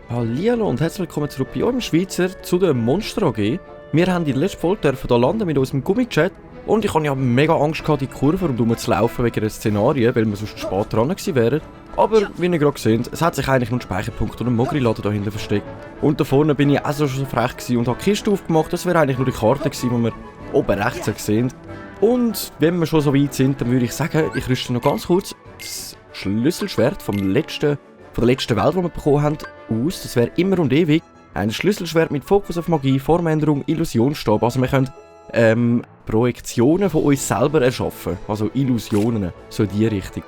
Hallihallo und herzlich willkommen zurück bei euch im Schweizer zu der Monster AG. Wir haben in der letzten Folge hier landen mit unserem Gummichat und ich hatte ja mega Angst gehabt, die Kurve rundherum zu laufen wegen der Szenarien, weil wir sonst spät dran gewesen wären. Aber wie ihr gerade seht, es hat sich eigentlich nur ein Speicherpunkt und ein Mogri-Laden dahinter versteckt. Und da vorne bin ich auch so schon frech gewesen und habe die Kiste aufgemacht. Das wäre eigentlich nur die Karte gewesen, die wir oben rechts sehen. Und wenn wir schon so weit sind, dann würde ich sagen, ich rüste noch ganz kurz das Schlüsselschwert von der letzten Welt, die wir bekommen haben, aus. Das wäre immer und ewig ein Schlüsselschwert mit Fokus auf Magie, Formänderung, Illusionsstab. Also wir können Projektionen von uns selber erschaffen. Also Illusionen, so in die Richtung.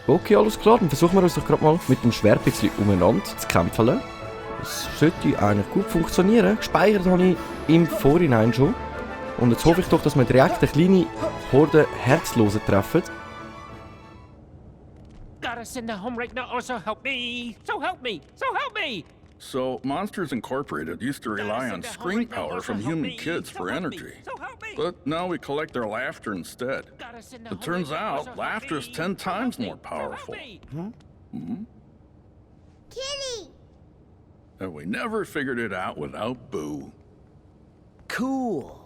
Okay, alles klar. Dann versuchen wir uns doch gerade mal mit dem Schwert ein bisschen umeinander zu kämpfen. Das sollte eigentlich gut funktionieren. Gespeichert habe ich im Vorhinein schon. Und jetzt hoffe ich doch, dass wir direkt eine kleine Horde Herzlose treffen. Gotta send the home right now, or so help me! So help me! So help me! So, Monsters Incorporated used to rely on screen power from human kids for energy. But now we collect their laughter instead. It turns out, laughter is 10 times more powerful. Kitty! And we never figured it out without Boo. Cool.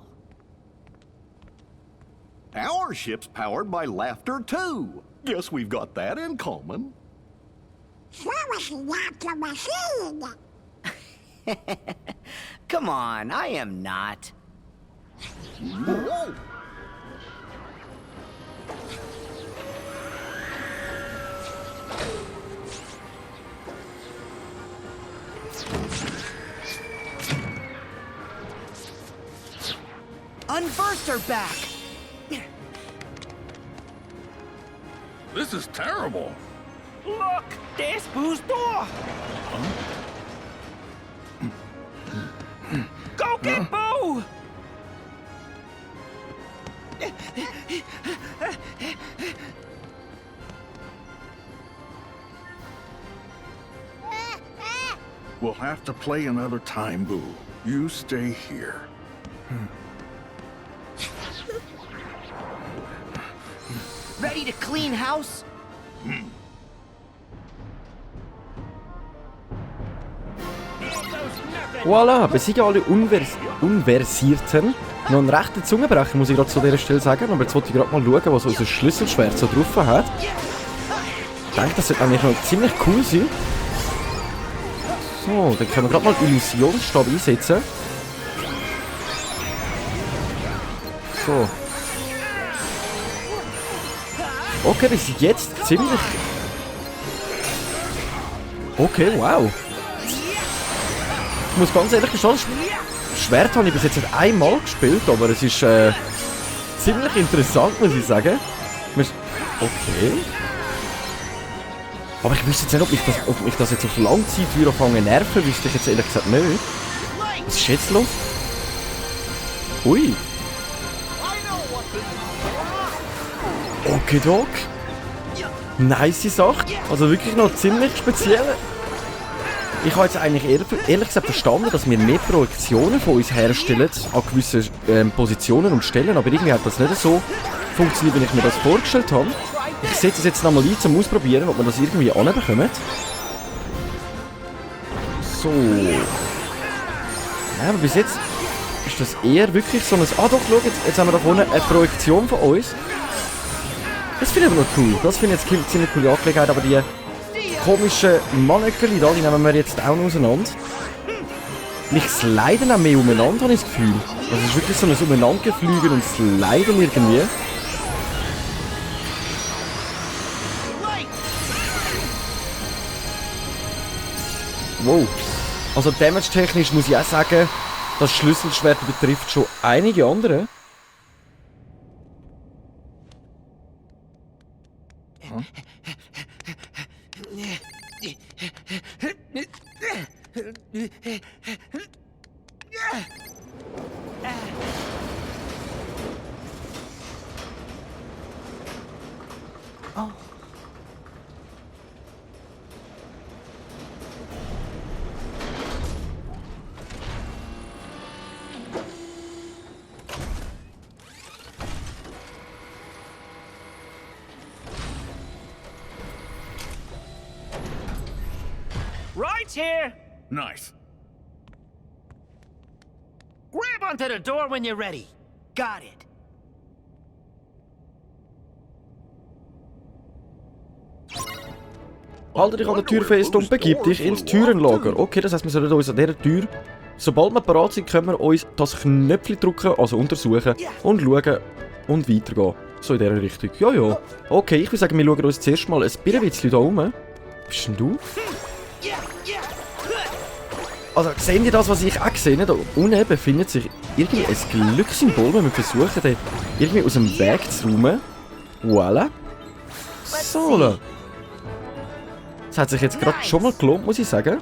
Our ship's powered by laughter, too. Guess we've got that in common. So was not the machine. Come on, I am not. Whoa. Unversed her back. This is terrible. Look! There's Boo's door! Go get Boo! We'll have to play another time, Boo. You stay here. Ready to clean house? Voilà, besiegen alle Unversierten. Noch ein rechter Zungenbrecher, muss ich gerade zu dieser Stelle sagen. Aber jetzt wollte ich gerade mal schauen, was unser Schlüsselschwert so drauf hat. Ich denke, das wird eigentlich noch ziemlich cool sein. So, dann können wir gerade mal Illusionsstab einsetzen. So. Okay, das ist jetzt ziemlich... Okay, wow. Ich muss ganz ehrlich gestehen, Schwert habe ich bis jetzt nicht einmal gespielt, aber es ist ziemlich interessant, muss ich sagen. Okay. Aber ich wüsste jetzt nicht, ob mich das jetzt auf lange Zeit wieder anfangen zu nerven, wüsste ich jetzt ehrlich gesagt nicht. Was ist jetzt los? Ui. Okay, Doc. Nice Sache. Also wirklich noch ziemlich speziell. Ich habe jetzt eigentlich ehrlich gesagt verstanden, dass wir mehr Projektionen von uns herstellen an gewissen Positionen und Stellen, aber irgendwie hat das nicht so funktioniert, wie ich mir das vorgestellt habe. Ich setze es jetzt nochmal ein, zum Ausprobieren, ob wir das irgendwie anbekommen. So. Ja, aber bis jetzt ist das eher wirklich so ein... Ah doch, schau, jetzt haben wir da vorne eine Projektion von uns. Das finde ich aber noch cool. Das finde ich jetzt eine ziemlich coole Angelegenheit, aber die komischen Mannöckeli da, die nehmen wir jetzt auch noch auseinander. Mich sliden auch mehr umeinander, habe ich das Gefühl. Also es ist wirklich so ein Umeinandergeflügel und sliden irgendwie. Wow. Also damage-technisch muss ich auch sagen, das Schlüsselschwert betrifft schon einige andere. Oh. It's here. Nice. Grab onto the door when you're ready. Got it. Halte dich an der Tür fest und begib dich ins Türenlager. Okay, das heisst, wir sollen uns an dieser Tür, sobald wir bereit sind, können wir uns das Knöpfchen drücken, also untersuchen und schauen und weitergehen. So in dieser Richtung. Ja, ja. Okay, ich würde sagen, wir schauen uns zuerst mal ein bisschen da rum. Bist denn du? Also, sehen ihr das, was ich auch gesehen habe? Da unten befindet sich irgendwie ein Glückssymbol, wenn wir versuchen, den irgendwie aus dem Weg zu räumen. Voilà. So. Das hat sich jetzt gerade schon mal gelohnt, muss ich sagen.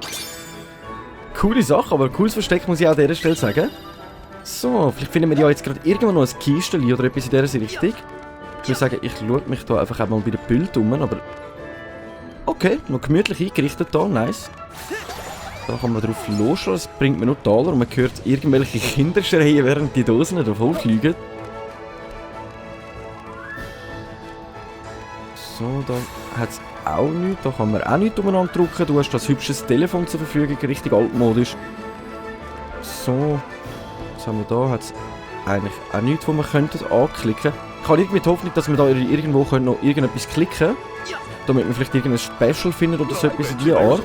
Coole Sache, aber cooles Versteck, muss ich auch an dieser Stelle sagen. So, vielleicht finden wir ja jetzt gerade irgendwo noch ein Kistchen oder etwas in dieser Richtung. Ich würde sagen, ich schaue mich da einfach auch mal bei den Bild um, aber... Okay, noch gemütlich eingerichtet hier, nice. Da kann man drauf loslassen, das bringt mir noch Taler und man hört irgendwelche Kinder schreien, während die Dosen da vollfliegen. So, da hat es auch nichts, da kann man auch nichts umeinander drücken. Du hast das hübsches Telefon zur Verfügung, richtig altmodisch. So, was haben wir da? Hat es eigentlich auch nichts, wo wir könnten anklicken könnten. Ich habe irgendwie die Hoffnung, dass wir da irgendwo noch irgendetwas klicken können, damit wir vielleicht irgendein Special finden oder so etwas in dieser Art.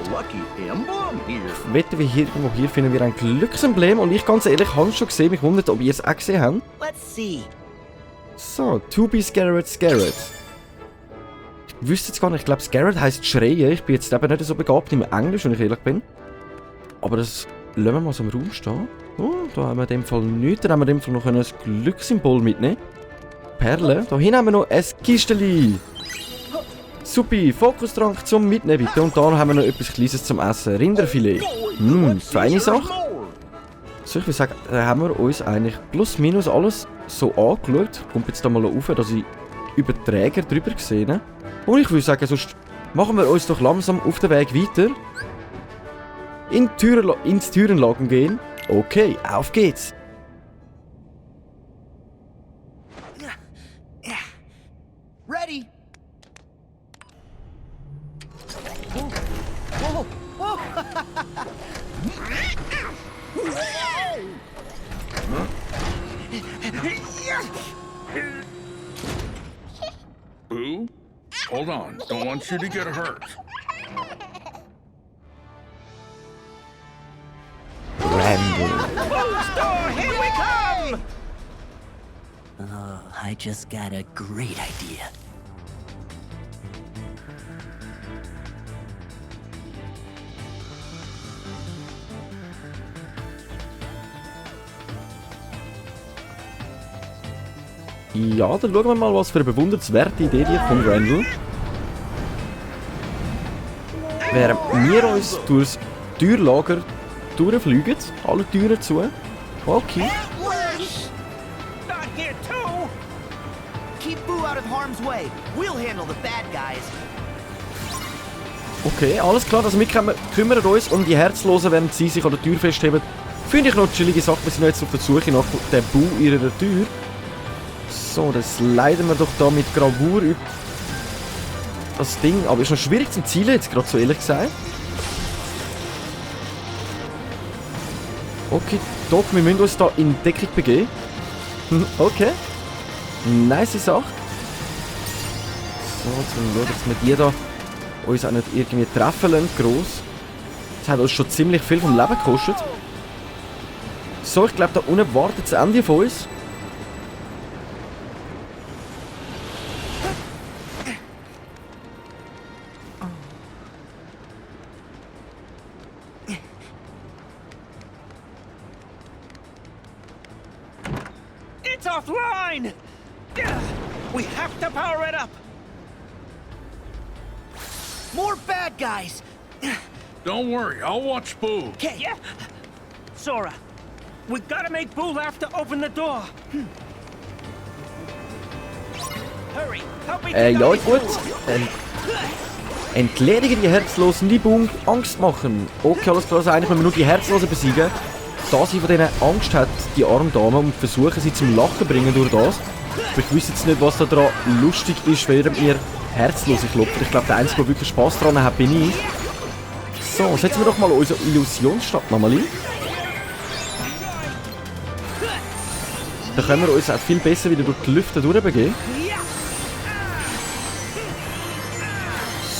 Ich wette, hier finden wir ein Glücksemblem und ich ganz ehrlich habe es schon gesehen, mich wundert, ob ihr es auch gesehen habt. Let's see. So, To be Scared. Ich wüsste jetzt gar nicht, ich glaube Scared heisst schreien. Ich bin jetzt eben nicht so begabt im Englisch, wenn ich ehrlich bin. Aber das lassen wir mal so im Raum stehen. Oh, da haben wir in dem Fall nichts. Dann haben wir in dem Fall noch ein Glückssymbol mitnehmen. Perle. Da hinten haben wir noch ein Kisteli. Supi, Fokustrank zum Mitnehmen bitte. Und da haben wir noch etwas Kleines zum Essen. Rinderfilet. Feine Sache. So, ich würde sagen, da haben wir uns eigentlich plus minus alles so angeschaut. Kommt jetzt da mal auf, dass ich über die Träger drüber gesehen. Und ich würde sagen, sonst machen wir uns doch langsam auf den Weg weiter. Ins Türenlager gehen. Okay, auf geht's. Ready. Whoa, whoa. Boo? Hold on. Don't want you to get hurt. Store, here we come! Oh, I just got a great idea. Ja, dann schauen wir mal, was für eine bewundernswerte Idee die von Randall. Während wir uns durchs Türlager durchfliegen, alle Türen zu. Okay. Not here too! Keep Boo out of harm's way. We'll handle the bad guys. Okay, alles klar, also wir kümmern uns um die Herzlosen, während sie sich an der Tür festheben. Finde ich noch eine chillige Sache, wir sind jetzt auf der Suche nach dem Boo ihrer Tür. So, das leiten wir doch da mit Gravur über das Ding. Aber ist noch schwierig zum Zielen, jetzt gerade so ehrlich gesagt. Okay, Doc, wir müssen uns da in Deckung begeben. Okay. Nice Sache. So, jetzt müssen wir schauen, dass wir die da uns auch nicht irgendwie treffen lassen, gross. Das hat uns schon ziemlich viel vom Leben gekostet. So, ich glaube, da unten wartet das Ende von uns. It's offline! We have to power it up! More bad guys. Don't worry, I'll watch Boo. Okay, yeah? Sora, we gotta make Boo laugh to open the door. Hurry, help me Ja, gut. Entledigen die Herzlosen, die Bung Angst machen. Okay, alles klar, also eigentlich müssen wir nur die Herzlosen besiegen. Da sie von denen Angst hat, die arme Dame, und versuchen sie zum Lachen bringen durch das. Aber ich wüsste jetzt nicht, was da dran lustig ist, während ihr Herzlose klopft. Ich glaube, der Einzige, der wirklich Spaß daran hat, bin ich. So, setzen wir doch mal unseren Illusionsstab nochmal ein. Dann können wir uns auch viel besser wieder durch die Lüfte durchbegeben.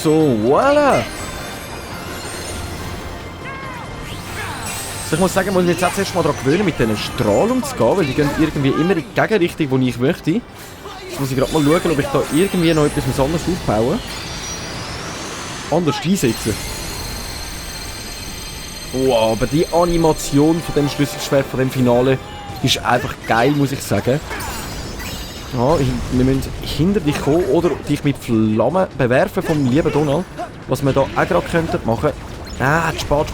So, voilà! Also ich muss sagen, ich muss mich jetzt erst mal daran gewöhnen, mit diesen Strahlen umzugehen, weil die gehen irgendwie immer in die Gegenrichtung, die ich möchte. Jetzt muss ich gerade mal schauen, ob ich da irgendwie noch etwas anderes aufbauen anders einsetzen. Wow, aber die Animation von dem Schlüsselschwert, von dem Finale, ist einfach geil, muss ich sagen. Ja, wir müssen hinter dich kommen oder dich mit Flammen bewerfen vom lieben Donald. Was wir da auch gerade machen könnten. Ah, spät.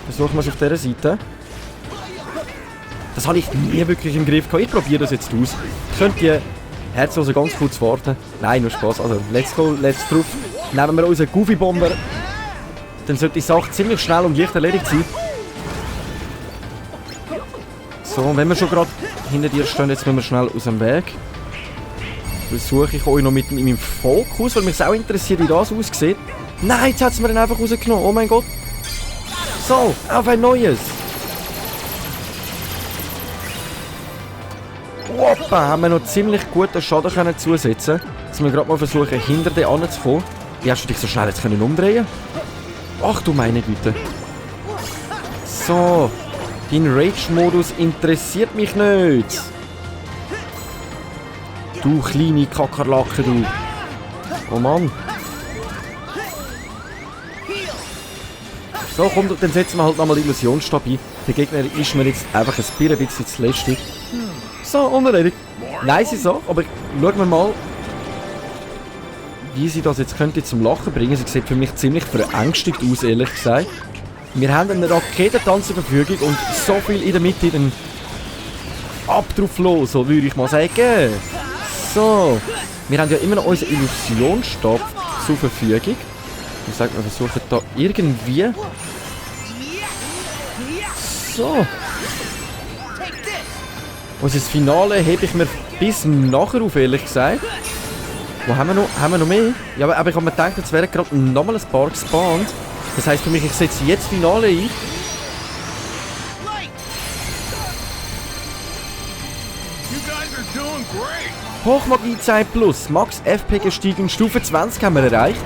Versuchen wir es auf dieser Seite. Das habe ich nie wirklich im Griff gehabt. Ich probiere das jetzt aus. Könnt ihr Herzlose ganz kurz warten? Nein, nur Spaß. Also, let's go, let's drauf. Nehmen wir unseren Goofy-Bomber. Dann sollte die Sache ziemlich schnell und leicht erledigt sein. So, und wenn wir schon gerade hinter dir stehen, jetzt müssen wir schnell aus dem Weg. Versuche ich euch noch mit meinem Fokus, weil mich auch interessiert, wie das aussieht. Nein, jetzt hat es mir dann einfach rausgenommen. Oh mein Gott. So, auf ein neues. Hoppa, haben wir noch ziemlich guten Schaden können zusetzen. Jetzt müssen wir gerade mal versuchen, hinter den anzukommen. Wie hast du dich so schnell jetzt können umdrehen? Ach du meine Güte. So, dein Rage-Modus interessiert mich nicht. Du kleine Kakerlake, du. Oh Mann. So, komm, dann setzen wir halt nochmal Illusionsstab ein. Der Gegner ist mir jetzt einfach ein bisschen zu lästig. So, unerledigt. Nice Sache, aber schauen wir mal, wie sie das jetzt könnte zum Lachen bringen. Sie sieht für mich ziemlich verängstigt aus, ehrlich gesagt. Wir haben einen Raketentanz zur Verfügung und so viel in der Mitte, dann ab drauf los, so würde ich mal sagen. So, wir haben ja immer noch unseren Illusionsstab zur Verfügung. Ich sage, wir versuchen da irgendwie... So. Unser Finale hebe ich mir bis nachher auf, ehrlich gesagt. Wo haben wir noch? Haben wir noch mehr? Ja, aber ich habe mir gedacht, jetzt wären gerade nochmal ein paar gespawnt. Das heisst für mich, ich setze jetzt Finale ein. Hochmagie 2 Plus, Max FP gestiegen, Stufe 20 haben wir erreicht.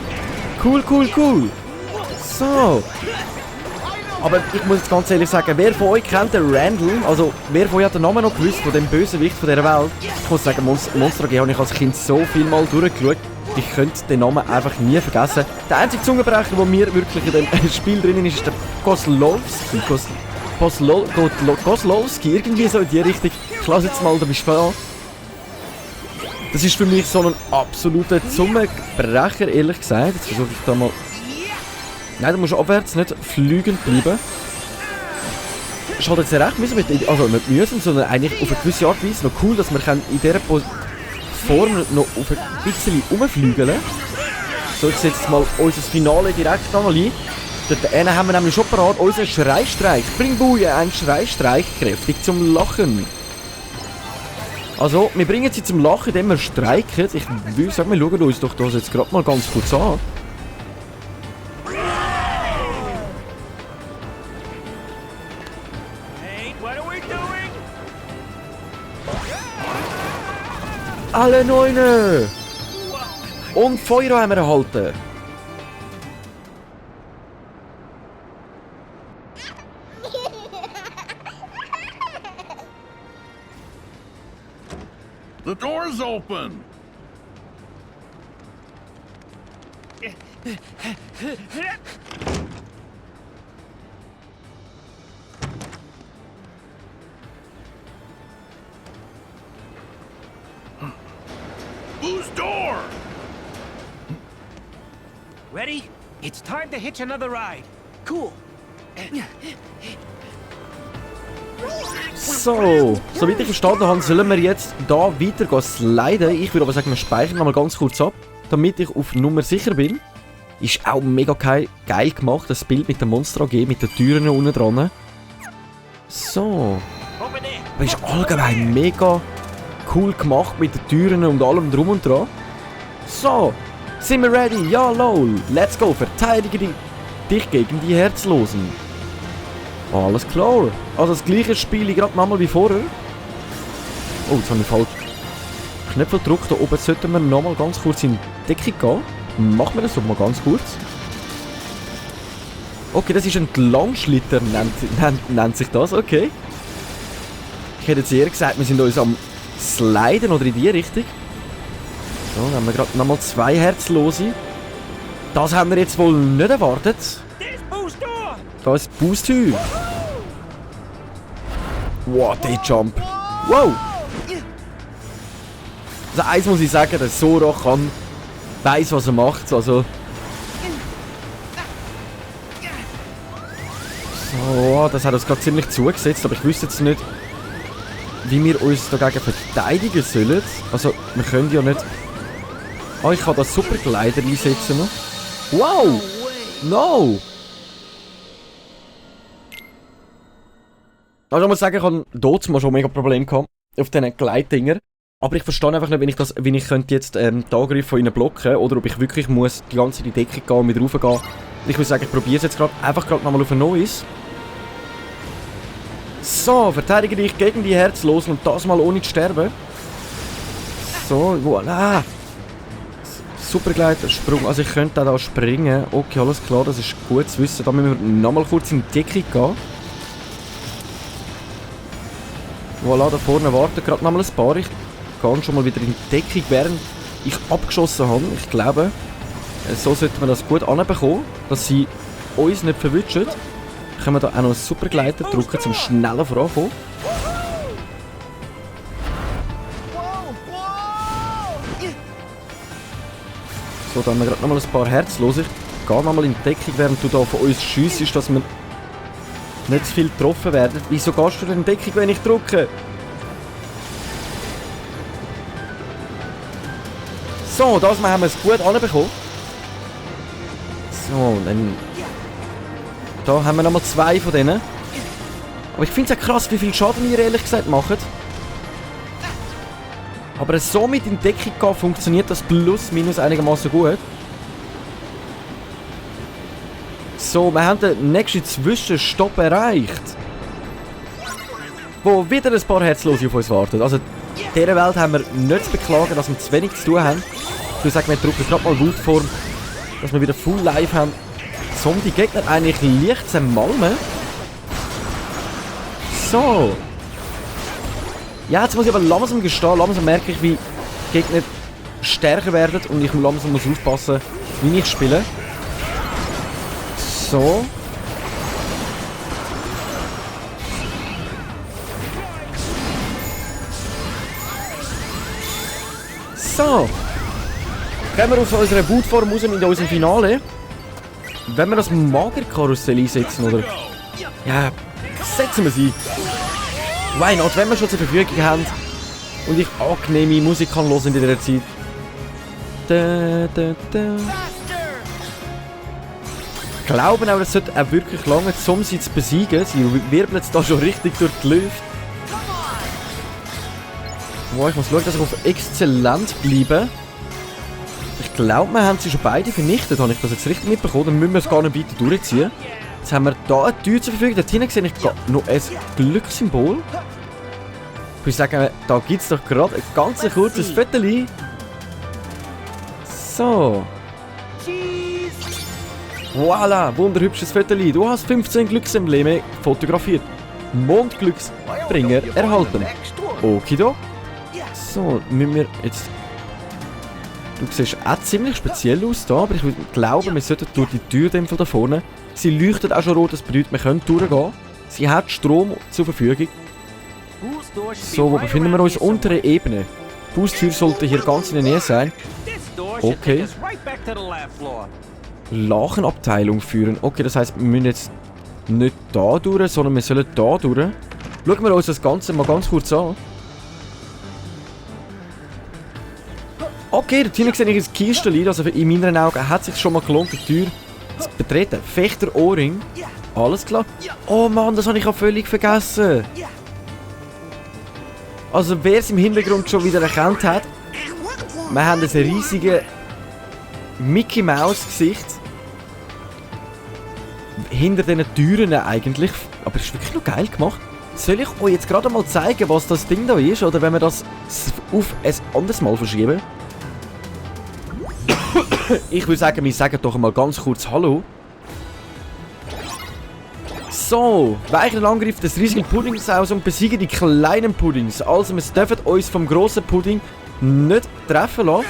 Cool. So. Aber ich muss jetzt ganz ehrlich sagen, wer von euch kennt den Randall? Also, wer von euch hat den Namen noch gewusst, von dem Bösewicht von dieser Welt? Ich muss sagen, Monster AG habe ich als Kind so viel mal durchgeschaut. Ich könnte den Namen einfach nie vergessen. Der einzige Zungenbrecher, der mir wirklich in dem Spiel drin ist der Kozlowski. Kozlowski, irgendwie so in die Richtung. Ich lasse jetzt mal, da bist du da. Das ist für mich so ein absoluter Zungenbrecher, ehrlich gesagt. Jetzt versuche ich da mal... Nein, du musst abwärts nicht fliegend bleiben. Ist halt jetzt recht müssen also nicht müssen, sondern eigentlich auf eine gewisse Art und Weise noch cool, dass wir in dieser Form noch auf ein bisschen rumflügeln. So, jetzt setzt mal unser Finale direkt nochmal ein. Dort haben wir nämlich schon parat unseren Schreistreich. Bring Buja, ein Schreistreich, kräftig zum Lachen. Also, wir bringen sie zum Lachen, indem wir streiken. Ich würde sagen, wir schauen uns doch das jetzt gerade mal ganz kurz an. Alle Neune! Und Feuer haben wir erhalten. The door's open! Whose door? Ready? It's time to hitch another ride. Cool. So, soweit ich verstanden habe, sollen wir jetzt da weiter sliden. Ich würde aber sagen, wir speichern nochmal ganz kurz ab, damit ich auf Nummer sicher bin. Ist auch mega geil gemacht, das Bild mit der Monster AG, mit den Türen unten dran. So. Aber ist allgemein mega cool gemacht mit den Türen und allem drum und dran. So, sind wir ready? Ja, lol. Let's go, verteidige dich gegen die Herzlosen. Alles klar. Also das gleiche Spiel gerade nochmal wie vorher. Oh, jetzt habe ich falsch Knöpfe gedrückt. Da oben sollten wir nochmal ganz kurz in Deckung gehen. Machen wir das doch mal ganz kurz. Okay, das ist ein Langschlitter, nennt sich das, okay. Ich hätte jetzt eher gesagt, wir sind uns am Sliden oder in die Richtung. So, dann haben wir gerade nochmal 2 Herzlose. Das haben wir jetzt wohl nicht erwartet. Da ist Boost-Tür. Wow, der Jump. Wow. Also eins muss ich sagen, der Sora weiss, was er macht. Also. So, das hat uns gerade ziemlich zugesetzt, aber ich wüsste jetzt nicht, wie wir uns dagegen verteidigen sollen. Also, wir können ja nicht... Ah, ich kann das Superglider einsetzen noch. Wow! No! Also ich muss sagen, ich habe dort mal schon mega Probleme gehabt auf diesen Gleitdinger. Aber ich verstehe einfach nicht, wie ich könnte jetzt die Angriffe von ihnen blocken oder ob ich wirklich muss die ganze Zeit in die Deckung gehen und wieder raufgehen. Ich würde sagen, ich probiere es jetzt einfach gerade nochmal auf ein neues. So, verteidige dich gegen die Herzlosen und das mal ohne zu sterben. So, voilà. Supergleiter, Sprung. Also ich könnte da springen. Okay, alles klar, das ist gut zu wissen. Da müssen wir nochmal kurz in die Deckung gehen. Voilà, da vorne warten gerade nochmal ein paar. Ich gehe schon mal wieder in die Deckung, während ich abgeschossen habe. Ich glaube, so sollte man das gut anbekommen, dass sie uns nicht verwünschen. Können wir da auch noch einen Supergleiter drücken, um schneller voranzukommen. So, dann haben wir gerade nochmal ein paar Herzlose. Ich gehe nochmal in die Deckung, während du da von uns schiessest, dass wir nicht zu viel getroffen werden. Wieso gehst du denn in die Deckung, wenn ich drücke? So, das haben wir es gut anbekommen. So, dann... Da haben wir nochmal 2 von denen. Aber ich finde es ja krass, wie viel Schaden wir ehrlich gesagt machen. Aber so mit in Deckung gehen funktioniert das plus minus einigermaßen gut. So, wir haben den nächsten Zwischenstopp erreicht. Wo wieder ein paar Herzlose auf uns warten. Also, in dieser Welt haben wir nicht zu beklagen, dass wir zu wenig zu tun haben. Ich würde sagen, wir drücken gerade mal Wutform, dass wir wieder Full Life haben. So, um die Gegner eigentlich leicht zu malmen. So. Ja, jetzt muss ich aber langsam gestehen. Langsam merke ich, wie die Gegner stärker werden und ich langsam muss aufpassen, wie ich spiele. So. So. Gehen wir aus unserer Wutform raus in unserem Finale. Wenn wir das Magerkarussell einsetzen, oder? Ja, setzen wir sie. Why not? Wenn wir schon zur Verfügung haben und ich angenehme Musik kann hören in dieser Zeit. Da, da, da. Ich glaube auch, das sollte auch wirklich lange, um sie zu besiegen. Sie wirbeln jetzt da schon richtig durch die Luft. Wow, ich muss schauen, dass ich auf exzellent bleibe. Ich glaube, wir haben sie schon beide vernichtet. Habe ich das jetzt richtig mitbekommen? Dann müssen wir es gar nicht weiter durchziehen. Jetzt haben wir hier eine Tür zur Verfügung. Dort hinten sehe ich noch ein Glückssymbol. Ich würde sagen, da gibt es doch gerade ein ganz kurzes Foto. So. Voilà, wunderhübsches Foto. Du hast 15 Glücksembleme fotografiert. Mondglücksbringer erhalten. Okido. So, müssen wir jetzt... Du siehst auch ziemlich speziell aus da, aber ich glaube, wir sollten durch die Tür da vorne. Sie leuchtet auch schon rot, das bedeutet, wir können durchgehen. Sie hat Strom zur Verfügung. So, wo befinden wir uns? Untere Ebene. Die Haustür sollte hier ganz in der Nähe sein. Okay. Lachenabteilung führen. Okay, das heisst, wir müssen jetzt nicht da durch, sondern wir sollen da durch. Schauen wir uns das Ganze mal ganz kurz an. Okay, dort hinten sehe ich ein Kistchen, also in meinen Augen hat es sich schon mal gelohnt, die Tür zu betreten. Fechterohrring. Alles klar. Oh Mann, das habe ich auch völlig vergessen. Also wer es im Hintergrund schon wieder erkannt hat, wir haben ein riesiges Mickey Maus Gesicht. hinter diesen Türen eigentlich. Aber es ist wirklich noch geil gemacht. Soll ich euch jetzt gerade mal zeigen, was das Ding da ist? Oder wenn wir das auf ein anderes Mal verschieben? Ich würde sagen, wir sagen doch mal ganz kurz Hallo. So, weichen den Angriff des riesigen Puddings aus und besiegen die kleinen Puddings. Also, wir dürfen uns vom grossen Pudding nicht treffen lassen.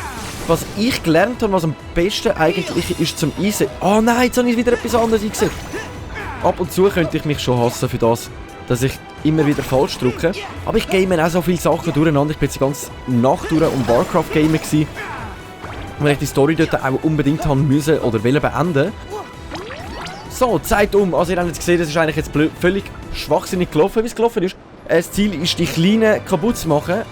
Was ich gelernt habe, was am besten eigentlich ist zum Einsetzen. Oh nein, jetzt habe ich wieder etwas anderes eingesetzt. Ab und zu könnte ich mich schon hassen für das, dass ich immer wieder falsch drücke. Aber ich game auch so viele Sachen durcheinander. Ich bin jetzt die ganze Nacht durch um Warcraft-Gamer gewesen. Weil ich die Story dort auch unbedingt haben müssen oder wollen beenden. So, Zeit um. Also ihr habt jetzt gesehen, das ist eigentlich jetzt völlig schwachsinnig gelaufen, wie es gelaufen ist. Das Ziel ist, die Kleinen kaputt zu machen,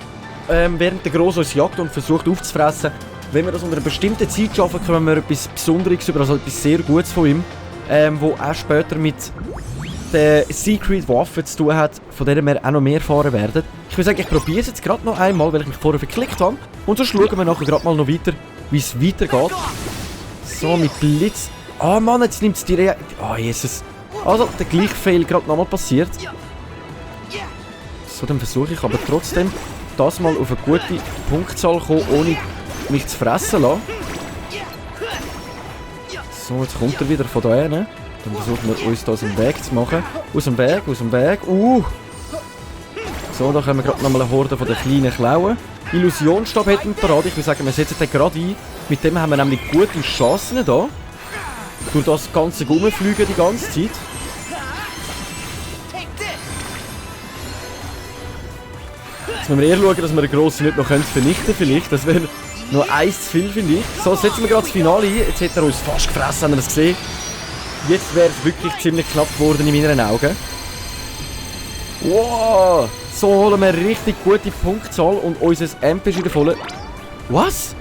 während der Grosse uns jagt und versucht aufzufressen. Wenn wir das unter einer bestimmten Zeit schaffen, können wir etwas Besonderes über, also etwas sehr Gutes von ihm, wo auch später mit der Secret Waffe zu tun hat, von der wir auch noch mehr erfahren werden. Ich würde sagen, ich probiere es jetzt gerade noch einmal, weil ich mich vorher verklickt habe. Und so schauen wir nachher gerade mal noch weiter, wie es weitergeht. So, mit Blitz. Ah, Mann, jetzt nimmt es die Ah, Jesus. Also, der gleiche Fail gerade nochmal passiert. So, dann versuche ich aber trotzdem, das mal auf eine gute Punktzahl zu kommen, ohne mich zu fressen lassen. So, jetzt kommt er wieder von da hin. Dann versuchen wir uns da aus dem Weg zu machen. Aus dem Weg, aus dem Weg. So, da können wir gerade nochmal eine Horde von den kleinen klauen. Illusionsstab hätten wir parat. Ich würde sagen, wir setzen den gerade ein. Mit dem haben wir nämlich gute Chancen da. Durch das ganze Rumfliegen die ganze Zeit. Jetzt müssen wir eher schauen, dass wir den Grossen nicht noch vernichten können. Vielleicht. Das wäre noch eins zu viel, finde ich. So, setzen wir gerade das Finale ein. Jetzt hat er uns fast gefressen, haben wir das gesehen. Jetzt wäre es wirklich ziemlich knapp geworden in meinen Augen. Wow! So holen wir eine richtig gute Punktzahl und unser MP ist wieder voll. Was?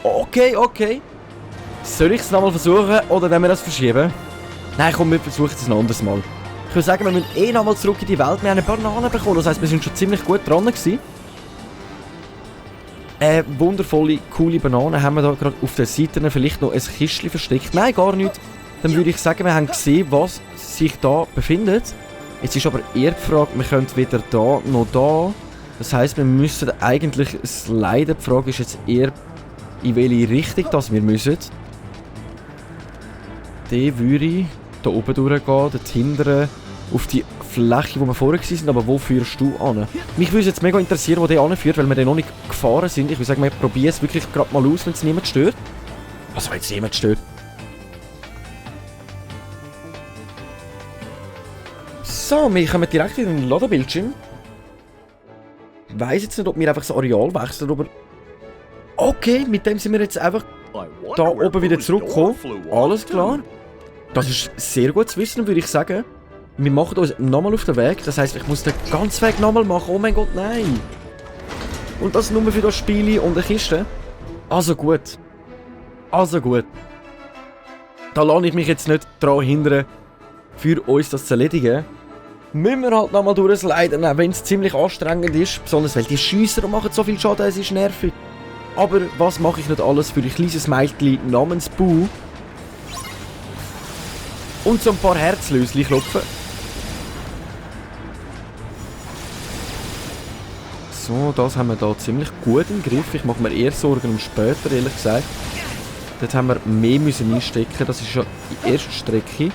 Okay. Soll ich es nochmal versuchen oder wenn wir das verschieben? Nein, komm, wir versuchen es ein anderes Mal. Ich würde sagen, wir müssen nochmal zurück in die Welt. Wir haben eine Banane bekommen, das heisst, wir sind schon ziemlich gut dran gewesen. Wundervolle, coole Bananen haben wir da gerade auf den Seiten vielleicht noch ein Kistchen versteckt. Nein, gar nicht. Dann würde ich sagen, wir haben gesehen, was sich da befindet. Jetzt ist aber eher die Frage, wir können weder da noch da. Das heisst, wir müssen eigentlich sliden. Die Frage ist jetzt eher, in welche Richtung das wir müssen. Dann würde ich da oben durchgehen, dort hinten auf die Fläche, wo wir vorher waren, aber wo führst du an? Mich würde jetzt mega interessieren, wo der anführt, weil wir den noch nicht gefahren sind. Ich würde sagen, wir probieren es wirklich gerade mal aus, wenn es niemand stört. Also wenn es niemand stört. So, wir kommen direkt in den Ladebildschirm. Ich weiss jetzt nicht, ob wir einfach das Areal wechseln, aber... Okay, mit dem sind wir jetzt einfach da oben wieder zurückgekommen. Alles klar. Das ist sehr gut zu wissen, würde ich sagen. Wir machen uns nochmal auf den Weg. Das heisst, ich muss den ganzen Weg nochmal machen. Oh mein Gott, nein. Und das nur für das Spiel und eine Kiste. Also gut. Da lasse ich mich jetzt nicht daran hindern, für uns das zu erledigen. Müssen wir halt nochmal durchsliden, auch wenn es ziemlich anstrengend ist. Besonders weil die Schiesser machen so viel Schaden, es ist nervig. Aber was mache ich nicht alles für ein kleines Mädchen namens Bu? Und so ein paar Herzlöschen klopfen. So, das haben wir da ziemlich gut im Griff. Ich mache mir eher Sorgen um später, ehrlich gesagt. Dort haben wir mehr müssen einstecken. Das ist ja die erste Strecke.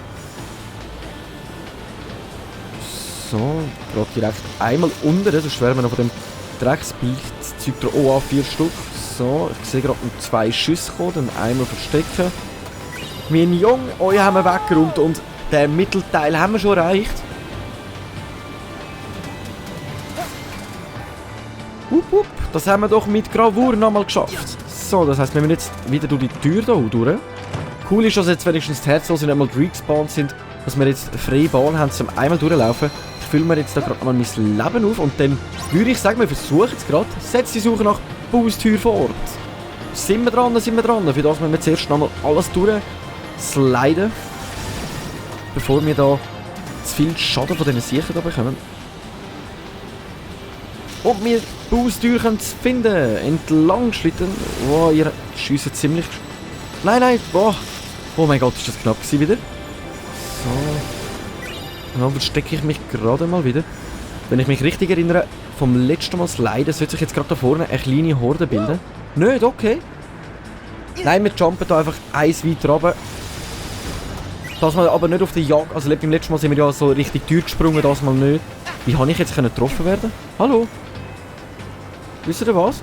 So, gerade direkt einmal unten, sonst wären wir noch von dem Drecksbildzeug der OA 4 Stück. So, ich sehe gerade 2 Schüsse kommen, dann einmal verstecken. Mein Junge, euch haben wir weggeräumt und den Mittelteil haben wir schon erreicht. Das haben wir doch mit Gravur nochmal geschafft. So, das heisst, wir müssen jetzt wieder durch die Tür hier durch. Cool ist, dass jetzt wenigstens die Herzlose nicht mal respawned sind, dass wir jetzt eine freie Bahn haben zum einmal durchlaufen. Ich fülle mir jetzt da gerade mal mein Leben auf und dann würde ich sagen, wir versuchen es gerade. Setzt die Suche nach Baustür vor Ort. Sind wir dran? Für das müssen wir zuerst nochmal alles durchsliden, bevor wir da zu viel Schaden von diesen Siechern bekommen. Und wir Baustür können finden. Entlang schlitten. Wow, ihr schiesst ziemlich... Nein, wow. Oh mein Gott, ist das knapp gewesen wieder. So. Dann verstecke ich mich gerade mal wieder. Wenn ich mich richtig erinnere, vom letzten Mal sliden, sollte sich jetzt gerade da vorne eine kleine Horde bilden. Nicht, okay. Nein, wir jumpen da einfach eins weiter runter. Das mal aber nicht auf der Jagd. Also beim letzten Mal sind wir ja so richtig Tür gesprungen, das mal nicht. Wie habe ich jetzt getroffen werden? Hallo? Wisst ihr was?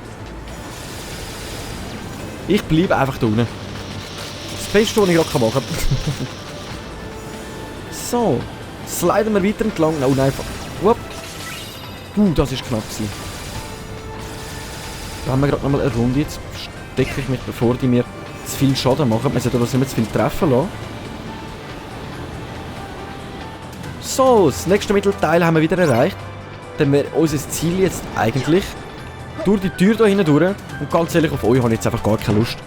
Ich bleibe einfach da unten. Das Beste, was ich gerade machen kann. So. Sliden wir weiter entlang. Oh nein. Wupp. Das ist knapp gewesen. Da haben wir gerade nochmal eine Runde. Jetzt stecke ich mich, bevor die mir zu viel Schaden machen. Wir sollten das nicht mehr zu viel treffen lassen. So, das nächste Mittelteil haben wir wieder erreicht. Dann wäre unser Ziel jetzt eigentlich durch die Tür da hinten durch. Und ganz ehrlich, auf euch habe ich jetzt einfach gar keine Lust.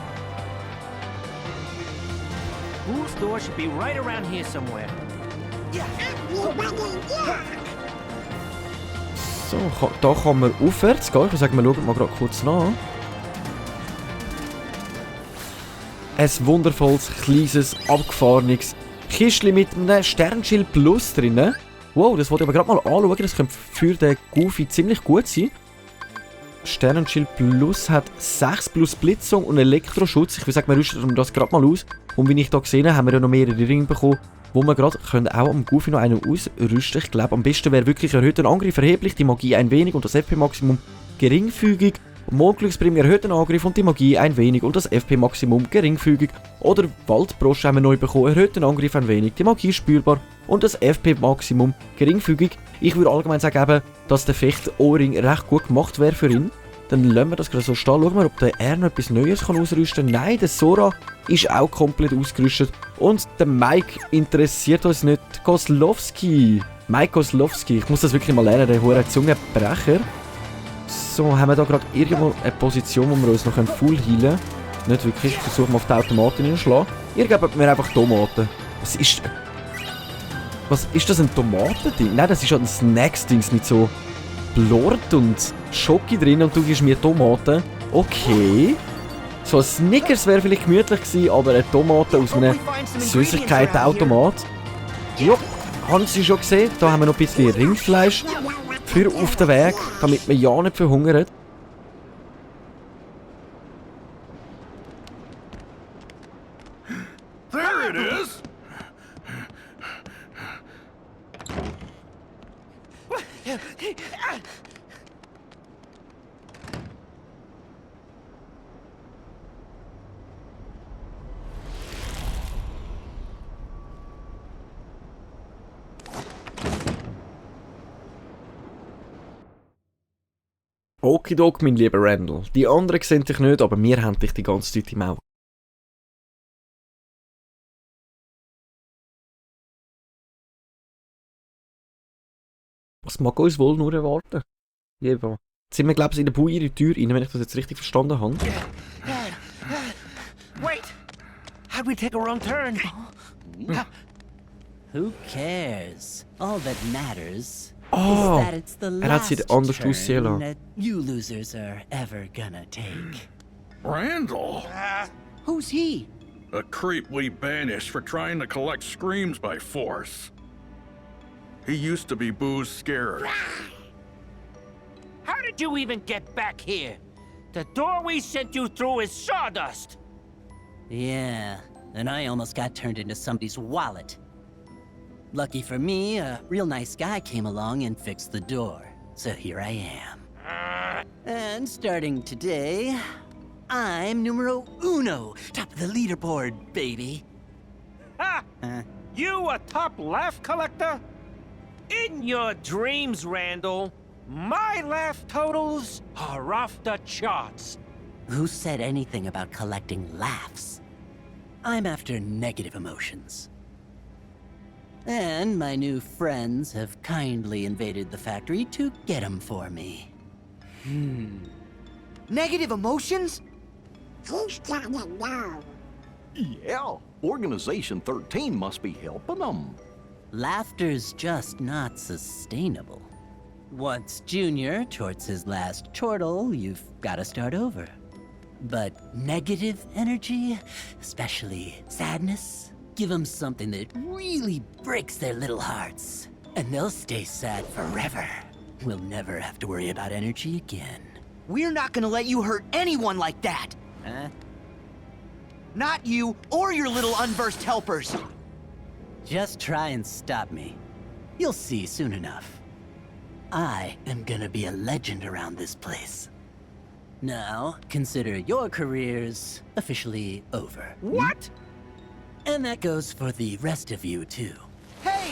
Whose door should be right around here somewhere? So, da kann man aufwärts gehen. Ich würde sagen, wir schauen mal gerade kurz nach. Ein wundervolles, kleines, abgefahrenes Kistchen mit einem Sternschild Plus drin. Wow, das wollte ich aber gerade mal anschauen. Das könnte für den Goofy ziemlich gut sein. Sternenschild Plus hat 6 plus Blitzung und Elektroschutz. Ich würde sagen, wir rüsten das gerade mal aus. Und wie ich hier gesehen habe, haben wir ja noch mehrere Ringe bekommen, wo wir gerade auch am Goofy noch einen ausrüsten. Ich glaube, am besten wäre wirklich erhöhter Angriff erheblich, die Magie ein wenig und das FP-Maximum geringfügig. Mondglücksprämie erhöhten Angriff und die Magie ein wenig und das FP-Maximum geringfügig. Oder Waldbrosche haben wir neu bekommen, erhöhten Angriff ein wenig, die Magie spürbar und das FP-Maximum geringfügig. Ich würde allgemein sagen, eben, dass der Fecht-Ohrring recht gut gemacht wäre für ihn. Dann lassen wir das gerade so stehen. Schauen wir, ob der R noch etwas Neues kann ausrüsten kann. Nein, der Sora ist auch komplett ausgerüstet. Und der Mike interessiert uns nicht. Kozlowski. Mike Kozlowski. Ich muss das wirklich mal lernen, der hohe Zungenbrecher. So, haben wir da gerade irgendwo eine Position, wo wir uns noch full healen können? Nicht wirklich. Ich versuche mal auf die Automaten hineinzuschlagen. Ihr gebt mir einfach Tomaten. Was ist das, ein Tomatending? Nein, das ist ja ein Snacks-Ding mit so Blort und Schoki drin und du gibst mir Tomaten. Okay. So ein Snickers wäre vielleicht gemütlich gewesen, aber eine Tomate aus einem Süßigkeitenautomat. Ja, haben Sie schon gesehen? Da haben wir noch ein bisschen Rindfleisch für auf den Weg, damit wir ja nicht verhungern. There it is! Okidok, mein lieber Randall. Die anderen sehen dich nicht, aber wir haben dich die ganze Zeit im Auge. Was mag uns wohl nur erwarten? Jeva. Jetzt sind wir, glaube ich, in der Bauire-Tür rein, wenn ich das jetzt richtig verstanden habe. Wait! How'd we take a wrong turn? Who cares? All that matters Oh, is that it's the hat sie last anders turn aussehen lassen. that you losers are ever gonna take. Randall! Who's he? A creep we banished for trying to collect screams by force. He used to be Boo's scarer. How did you even get back here? The door we sent you through is sawdust! Yeah, and I almost got turned into somebody's wallet. Lucky for me, a real nice guy came along and fixed the door. So here I am. And starting today, I'm numero uno, top of the leaderboard, baby. Ha! You a top laugh collector? In your dreams, Randall, my laugh totals are off the charts. Who said anything about collecting laughs? I'm after negative emotions. And my new friends have kindly invaded the factory to get them for me. Negative emotions? He's gotta know. Yeah, Organization 13 must be helping them. Laughter's just not sustainable. Once Junior torts his last chortle, you've gotta start over. But negative energy, especially sadness, give them something that really breaks their little hearts. And they'll stay sad forever. We'll never have to worry about energy again. We're not gonna let you hurt anyone like that! Huh? Not you or your little unversed helpers! Just try and stop me. You'll see soon enough. I am gonna be a legend around this place. Now, consider your careers officially over. What? And that goes for the rest of you, too. Hey!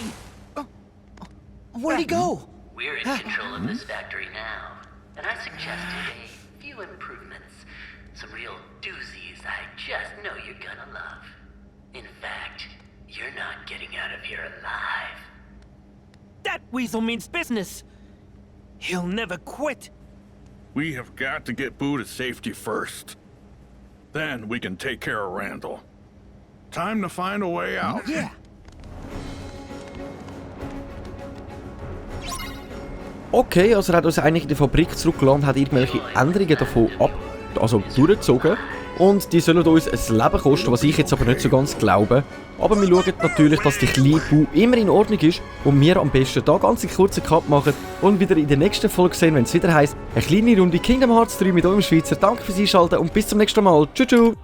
Where'd he go? We're in control of this factory now, and I suggested a few improvements. Some real doozies I just know you're gonna love. In fact, you're not getting out of here alive. That weasel means business. He'll never quit. We have got to get Boo to safety first. Then we can take care of Randall. Time to find a way out. Yeah. Okay, also er hat uns eigentlich in der Fabrik zurückgelassen, hat irgendwelche Änderungen davon durchgezogen. Und die sollen uns ein Leben kosten, was ich jetzt aber nicht so ganz glaube. Aber wir schauen natürlich, dass die kleine Boo immer in Ordnung ist und wir am besten da ganz einen kurzen Cut machen und wieder in der nächsten Folge sehen, wenn es wieder heisst, eine kleine Runde Kingdom Hearts 3 mit eurem Schweizer. Danke fürs Einschalten und bis zum nächsten Mal. Tschüss.